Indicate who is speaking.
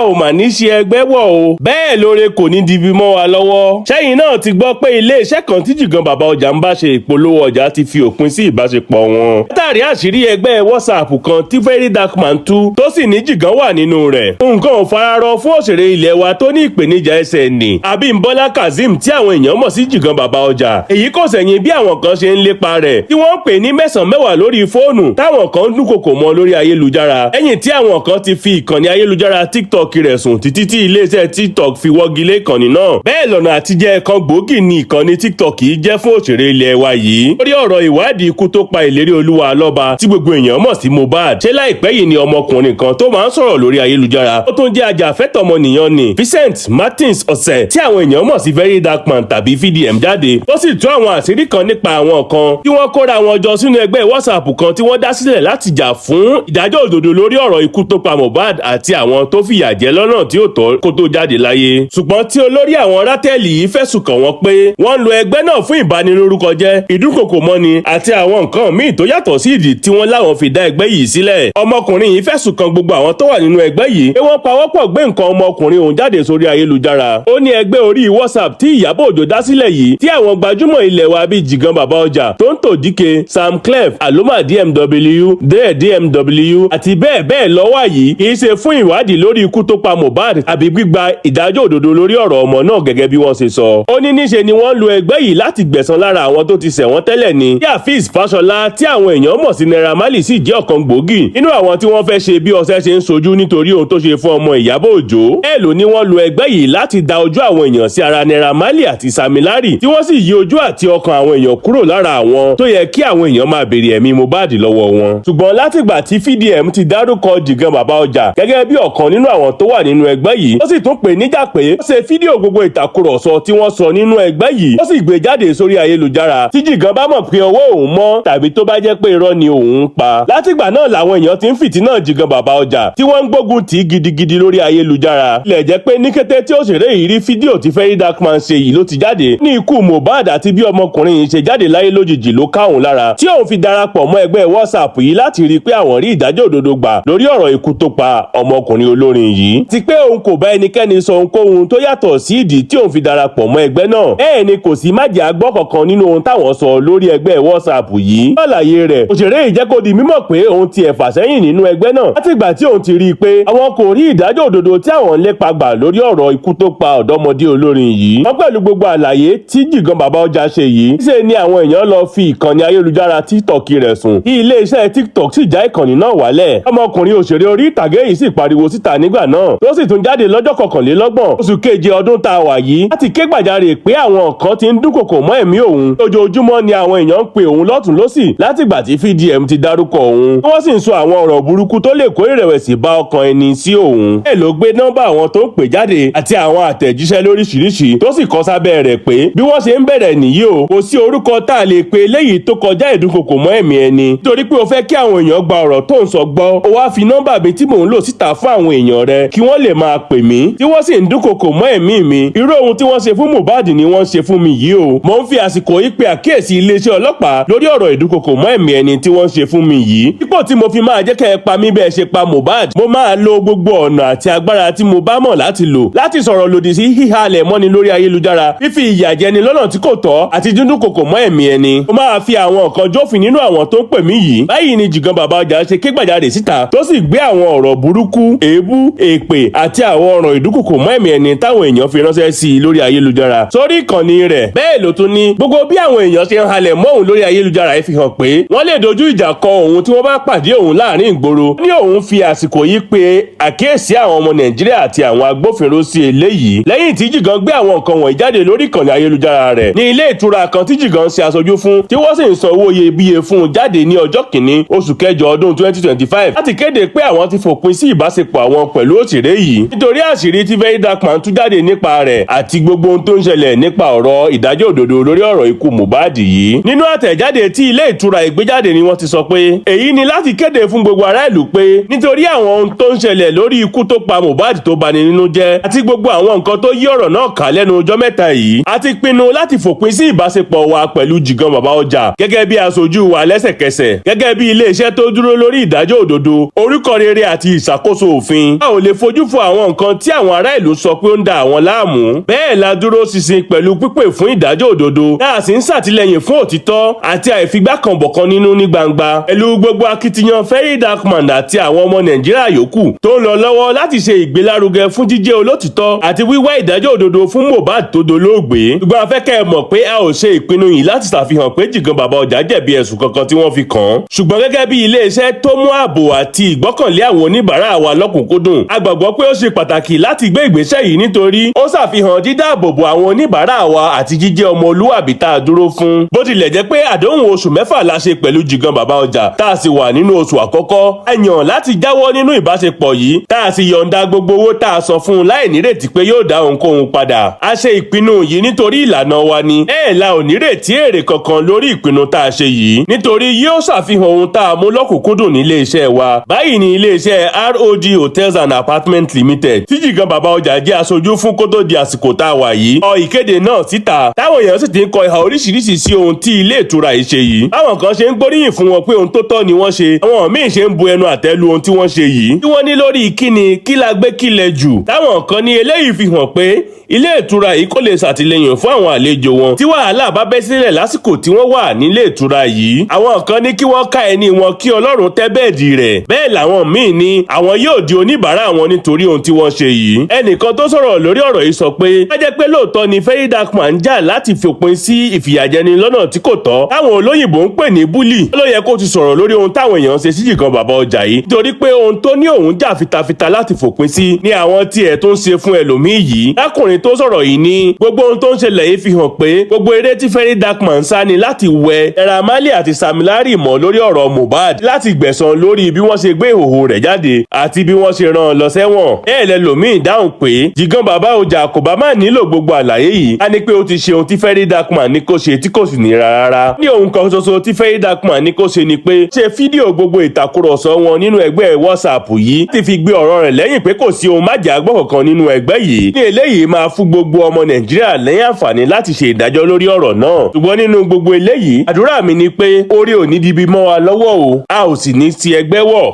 Speaker 1: A ò mà ní ṣe ẹgbẹ́ wọ̀ o, bẹ́ẹ̀ lóore kò ní dibi mọ́ wa lọ́wọ́. Sẹ́yìn náà ti gbọ́ pé iléeṣẹ́ kan tí Jìgan Bàbá Ọjà ń bá ṣe ìpolówó ọjà ti fi òpin sí ìbáṣepọ̀ wọn látàrí àṣírí ẹgbẹ́ WhatsApp kan tí Very Dark Man tú, tó sì ní Jìgan wà nínú rẹ̀. Nǹkan ò fararọ fún òṣèré ilẹ̀ wa tó ní ìpèníjà ẹsẹ̀ nì, Abímbọ́lá Kazeem, tí àwọn èèyàn mọ̀ sí Jìgan Bàbá Ọjà. Èyí kò sẹ̀yìn bí àwọn kan ṣe ń lépa rẹ̀, tí wọ́n ń pè ní mẹ́sàn-án mẹ́wàá lórí fóònù, táwọn kan ń dúnkokò mọ́ lórí ayélujára, lẹ́yìn tí àwọn kan ti fi ìkànnì ayélujára TikTok rẹ̀ sùn títí tí iléeṣẹ́ TikTok fi wọ́gi lé ìkànnì náà. Bẹ́ẹ̀ lọ́nà àtijẹ́ kan gbòógì ní ìkànnì TikTok yìí jẹ́ fún òṣèré ilẹ̀ wa yìí. Lórí ọ̀rọ̀ ìwádìí ikú tó pa Ìlérí Olúwa Alọ́ba, tí gbogbo èèyàn mọ̀ sí Mohbad, ṣé láìpẹ́ yìí ni ọmọkùnrin kan tó máa ń sọ̀rọ̀ lórí ayélujára, ó tún jẹ́ ajàfẹ́tọ̀ọ́mọnìyàn ni, Vincent Martins Ọ̀sẹ̀, tí àwọn èèyàn mọ̀ sí Very Dark Man tàbí VDM, jáde, tó sì tú àwọn àṣírí kan nípa àwọn kan tí wọ́n kóra wọn jọ sínú ẹgbẹ́ WhatsApp kan tí wọ́n dá sílẹ̀ láti jà fún ìdájọ́ òdodo lórí ọ̀rọ̀ ikú tó pa Mohbad àti àwọn tó fìyà jẹ lọ́nà tí ó tọ́ kó tó jáde láyé. Ṣùgbọ́n tí olórí àwọn rátẹ́ẹ̀lì yìí fẹ̀sùn kàn wọ́n pé wọ́n ń lo ẹgbẹ́ náà fún ìbanilórúkọ jẹ́, ìdúnkokò mọ́ni àti àwọn nǹkan míì tó yàtọ̀ sí ìdí tí wọ́n láwọn fi dá ẹgbẹ́ yìí sílẹ̀. Ọmọkùnrin yìí fẹ̀sùn kan gbogbo àwọn tó wà nínú ẹgbẹ́ yìí pé wọ́n pawọ́pọ̀ gbé nǹkan ọmọkùnrin òun jáde sórí ayélujára. Ó ní ẹgbẹ́ orí WhatsApp tí Ìyábọ̀ Òjó dá sílẹ̀ yìí, tí àwọn gbajúmọ̀ ilẹ̀ wa bíi Jìgan Bàbá Ọjà, Tonto Dike, Sam Clef, Aloma DMW, Dare DMW àti bẹ́ẹ̀ bẹ́ẹ̀ lọ wà yìí, kì í ṣe fún ìwádìí lórí ikú tó pa Mohbad àbí gbígba ìdájọ́ òdodo lórí ọ̀rọ̀ ọmọ náà gẹ́gẹ́ bí wọ́n ṣe sọ. Ó ní níṣe ni wọ́n lo ẹgbẹ́ yìí láti gbẹ̀san lára àwọn tó ti ṣẹ̀wọ̀n tẹ́lẹ̀ ni. Tí Afeez Fáṣọlá, tí àwọn èèyàn mọ̀ sí Naira Marley, sì jẹ́ ọ̀kan gbòógì nínú àwọn tí wọ́n fẹ́ ṣe bí ọṣẹ ṣe ń sojú nítorí ohun tó ṣe fún ọmọ Ìyábọ̀ Òjó. Bẹ́ẹ̀ ló ní wọ́n lo ẹgbẹ́ yìí láti da ojú àwọn èèyàn sí ara Naira Marley àti Sam Larry, tí wọ́n sì yí ojú àti ọkàn àwọn èèyàn kúrò lára àwọn tó yẹ kí àwọn èèyàn máa béèrè ẹ̀mí Mohbad lọ́wọ́ wọn. Ṣùgbọ́n látìgbà tí VDM ti dárúkọ Jìgan Bàbá Ọjà gẹ́gẹ́ bí ọ̀kan nínú àwọn tó wà nínú ẹgbẹ́ yìí, ó sì tún pè níjà pé ó ṣe fídíò gbogbo ìtàkùrọ̀sọ tí wọ́n sọ nínú ẹgbẹ́ yìí, ó sì gbé jáde sórí ayélujára, tí Jìgan bá mọ̀ pé ọwọ́ òun mọ́ tàbí tó bá jẹ́ pé irọ́ ni òun ń pa. Látìgbà náà làwọn èèyàn ti ń fìtínà Jìgan Bàbá Ọjà, tí wọ́n ń gbógun tì í gidigidi lórí ayélujára. Ilẹ̀ jẹ́ pé ní kété tí òṣèré yìí rí fídíò tí Very Dark Man ṣe yìí ló ti jáde ní ikú Mohbad àti bí ọmọkùnrin yìí ṣe jáde láyé lójijì ló ká òun lára, tí òun fi darapọ̀ mọ́ ẹgbẹ́ WhatsApp yìí láti rí i pé àwọn rí ìdájọ́ òdodo gbà lórí ọ̀rọ̀ ikú tó pa ọmọkùnrin olórin yìí. Ti pé òun kò bá ẹnikẹ́ni sọ ohunkóhun tó yàtọ̀ sí ìdí tí òun fi darapọ̀ mọ́ ẹgbẹ́ náà. Bẹ́ẹ̀ ni kò sí májẹ̀ àgbọ́ kankan nínú ohun táwọn sọ lórí ẹgbẹ́ WhatsApp yìí. Àlàyé rẹ̀, òṣèré yìí jẹ́ kó di mímọ̀ pé òun ti ẹ̀ fà sẹ́yìn nínú ẹgbẹ́ náà látìgbà tí òun ti rí i pé àwọn kò rí ìdájọ́ òdodo tí àwọn ń lépa gbà lórí ọ̀rọ̀ ikú tó pa ọ̀dọ́mọdé olórin yìí. Wọ́n pẹ̀lú gbogbo àlàyé tí Jìgan Bàbá Ọjà ṣe yìí, ṣe ni àwọn èèyàn lọ fi ìkànnì ayélujára TikTok rẹ̀ sùn, kí iléeṣẹ́ TikTok sì já ìkànnì náà wálẹ̀. Ọmọkùnrin òṣèré orí ìtàgé yìí sì pariwo síta nígbà náà, tó sì tún jáde lọ́jọ́ 21 oṣù keje ọdún tá a wà yìí láti ké gbàjarè pé àwọn kan ti ń dúnkòkò mọ́ ẹ̀mí òun. Lójoojúmọ́ ni àwọn èèyàn ń pe òun lọ́tùn lọ́sì látìgbà tí VDM ti dárúkọ òun, wọ́n sì ń sọ àwọn ọ̀rọ̀ burúkú tó lè kó ìrẹ̀wẹ̀sì bá ọkàn ẹni sí òun. Bẹ́ẹ̀ ló gbé nọ́mbà àwọn tó ń pè jáde àti àwọn àtẹ̀jíṣẹ́ lóríṣiríṣi, tó sì kọ sábẹ́ rẹ̀ pé bí wọ́n ṣe ń bẹ̀rẹ̀ nìyí o, kò sí orúkọ tá a lè pe eléyìí tó kọjá ìdúnkokò mọ́ ẹ̀mí ẹni. Nítorí pé o fẹ́ kí àwọn èèyàn gba ọ̀rọ̀ tó ń sọ gbọ́, o wá fi nọ́mbà mi tí mò ń lò síta fún àwọn èèyàn rẹ kí wọ́n lè máa pè mí, tí wọ́n sì ń dúnkokò mọ́ ẹ̀mí mi. Irú ohun tí wọ́n ṣe fún Mohbad ni wọ́n ṣe fún mi yìí o. Mo ń fi àsìkò yìí pe àkíyèsí iléeṣẹ́ ọlọ́pàá lórí ọ̀rọ̀ ìdúnkokò mọ́ ẹ̀mí ẹni tí wọ́n ṣe fún mi yìí. Dípò tí mo fi máa jẹ́ kẹ́ ẹ pa mí bẹ́ẹ̀ ṣe pa Mohbad, mo máa lo gbogbo ọ̀nà àti agbára tí mo bá mọ̀ láti lò láti sọ̀rọ̀ lòdì sí híhalẹ̀ mọ́ni lórí ayélujára, fífi ìyà jẹni lọ́nà tí kò tọ́ àti dúndúnkokò mọ́ ẹ̀mí ẹni. Mo máa fi àwọn nǹkan jófin nínú àwọn tó ń pè mí yìí. Báyìí ni Jìgan Bàbá Ọjà ṣe ké gbàjarè síta, tó sì gbé àwọn ọ̀rọ̀ burúkú, èébú, èpè àti àwọn ọ̀rọ̀ ìdúnkokò mọ́ ẹ̀mí ẹni táwọn èèyàn fi ránṣẹ́ sí i lórí ayélujára sórí ìkànnì rẹ̀. Bẹ́ẹ̀ ló tún ní gbogbo bí àwọn èèyàn ṣe ń halẹ̀ mọ́ òun lórí ayélujára yìí fi hàn pé wọ́n lè dojú ìjà kọ òun tí wọ́n bá pàdé òun láàrin ìgboro. Ní òun fi àsìkò yìí pe àkíyèsí àwọn ọmọ Nàìjíríà àti àwọn agbófinró sí eléyìí. Lẹ́yìn tí Jìgan gbé àwọn nǹkan wọ̀nyí jáde lórí ìkànnì ayélujára rẹ̀, ní ilé ìtura kan tí Jìgan ṣe aṣojú fún, tí wọ́n sì ń san owó iyebíye fún un, jáde ní ọjọ́ 1 oṣù kẹjọ ọdún 2025 láti kéde pé àwọn ti fòpin sí ìbáṣepọ̀ àwọn pẹ̀lú òṣèré yìí nítorí àṣírí tí Very Dark Man tú jáde nípa rẹ̀ àti gbogbo ohun tó ń ṣẹlẹ̀ nípa ọ̀rọ̀ ìdájọ́ òdodo lórí ọ̀rọ̀ ikú Mohbad yìí. Nínú àtẹ̀jáde tí ilé ìtura ìgbéjáde ni wọ́n ti sọ pé èyí ni láti kéde fún gbogbo ará ìlú pé nítorí àwọn ohun tó ń ṣẹlẹ̀ lórí ikú tó pa Mohbad tó bani nínú jẹ́ àti gbogbo àwọn nǹkan tó yí ọ̀rọ̀ náà ká lẹ́nu ọjọ́ mẹ́ta yìí, a ti pinnu láti fòpin sí ìbáṣepọ̀ wa pẹ̀lú Jìgan Bàbá Ọjà gẹ́gẹ́ bí aṣojú wa lẹ́sẹ̀kẹsẹ̀, gẹ́gẹ́ bí iléeṣẹ́ tó dúró lórí ìdájọ́ òdodo, orúkọ rere àti ìṣàkóso òfin. A ò lè lè fojú fo àwọn nǹkan tí àwọn ará ìlú sọ pé ó ń da àwọn láàmú. Bẹ́ẹ̀ la dúró ṣinṣin pẹ̀lú pípè fún ìdájọ́ òdodo, tá a sì ń ṣàtìlẹ́yìn fún òtítọ́ àti àìfigbákanbọ̀kan nínú ní gbangba. Pẹ̀lú gbogbo akitiyan Very Dark Man àti àwọn ọmọ Nàìjíríà yòókù tó ń lọ lọ́wọ́ láti ṣe ìgbélárugẹ fún jíjẹ́ olótìtọ́ àti wíwá ìdájọ́ òdodo fún Mohbad tó dolóògbé. Ṣùgbọ́n a fẹ́ kẹ́ ẹ mọ̀ pé a ò ṣe ìpinnu yìí láti ṣàfihàn pé Jìgan Bàbá Ọjà jẹ̀bi ẹ̀sùn kankan tí wọ́n fi kàn án. Ṣùgbọ́n gẹ́gẹ́ bí iléeṣẹ́ tó mú ààbò àti ìgbọ́kànlé àwọn oníbàárà wa lọ́kùnkúndùn, a gbàgbọ́ pé ó ṣe pàtàkì láti gbé ìgbésẹ̀ yìí nítorí ó ṣàfihàn dídáàbòbò àwọn oníbàárà wa àti jíjẹ́ ọmọlúwàbí tá a dúró fún. Bó tilẹ̀ jẹ́ pé àdéhùn oṣù 6 la ṣe pẹ̀lú Jìgan Bàbá Ọjà, tá a sì wà nínú oṣù àkọ́kọ́, a yàn láti jáwọ́ nínú ìbáṣepọ̀ yìí, tá a sì yọ̀ǹda gbogbo owó tá a san fún un láì nírètí pé yóò dá ohunkóhun padà. A ṣe ìpinnu yìí nítorí ìlànà wa ni. Ẹ la ò nírètí èrè kankan lórí ìpinnu tá a ṣe yìí, nítorí yóò ṣàfihàn ohun tá a mú lọ́kùnkúndùn nílé iṣẹ́ wa. Báyìí ni ilé iṣẹ́ ROD Hotels and Apartments Limited tí Jìgan Bàbá Ọjà jẹ́ aṣojú fún kó tó di àsìkò tá a wà yìí kọ ìkéde náà síta, táwọn èèyàn sì ti ń kọ ìhà oríṣiríṣi sí ohun tí ilé ìtura yìí ṣe yìí. Báwọn kan ṣe ń gbóríyìn fún wọn pé ohun tó tọ́ ni wọ́n ṣe, àwọn míì ṣe ń bu ẹnu àtẹ́ lu ohun tí wọ́n ṣe yìí, tí wọ́n ní lórí kíni kí la gbé kílẹ̀ jù. Táwọn kan ní eléyìí fi hàn pé ilé ìtura yìí kò lè ṣàtìlẹ́yìn fún àwọn àlejò wọn tí wàhálà bá bẹ́ sílẹ̀ lásìkò tí wọ́n wà nílé ìtura yìí. Àwọn kan ní kí wọ́n ká ẹni wọn kí Ọlọ́run tẹ́ bẹ́ẹ̀dì rẹ̀. Bẹ́ẹ̀ làwọn míì ní àwọn yóò di oníbàárà wọn nítorí ohun tí wọ́n ṣe yìí. Ẹnìkan tó sọ̀rọ̀ lórí ọ̀rọ̀ yìí sọ pé bá jẹ́ pé lóòótọ́ ni Very Dark Man ń jà láti fòpin sí ìfìyàjẹni lọ́nà tí kò tọ́ táwọn olóyìnbó ń pè ní bully, ló yẹ kó ti sọ̀rọ̀ lórí ohun táwọn èèyàn ṣe sí Jìgan Bàbá Ọjà yìí, nítorí pé ohun tó ní òun jà fitafita láti fòpin sí ni àwọn tiẹ̀ tó ń ṣe fún ẹlòmíì yìí. Lákùnrin tó sọ̀rọ̀ yìí ní gbogbo ohun tó ń ṣẹlẹ̀ yìí fi hàn pé gbogbo eré tí Very Dark Man ń sá ni láti wẹ Naira Marley àti Sam Larry mọ́ lórí ọ̀rọ̀ Mohbad, láti gbẹ̀san lórí bí wọ́n ṣe gbé ìhòhò rẹ̀ jáde àti bí wọ́n ṣe rán an lọ sẹ́wọ̀n. Bẹ́ẹ̀ lẹlòmíì dáhùn pé Jìgan Bàbá Ọjà kò bá má nílò gbogbo àlàyé yìí, á ní pé ó ti ṣe ohun tí Very Dark Man ní kó ṣe tí kò sì nira rárá. Ní ohun kan ṣoṣo tí Very Dark Man ní kó ṣe ni pé ṣe fídíò gbogbo ìtàkùrọ̀sọ wọn nínú ẹgbẹ́ WhatsApp yìí ti fi gbé ọ̀rọ̀ rẹ̀ lẹ́yìn pé kò sí ohun májàgbọ́ kankan nínú ẹgbẹ́ yìí. Ní eléyìí máa fún gbogbo ọmọ Nàìjíríà lẹ́yìn àǹfààní láti ṣe ìdájọ́ lórí ọ̀rọ̀ náà. Ṣùgbọ́n nínú gbogbo eléyìí, àdúrà mi ni pé orí ò ní dibi mọ́ wa lọ́wọ́ o, a ò sì ní ti ẹgbẹ́ wọ̀.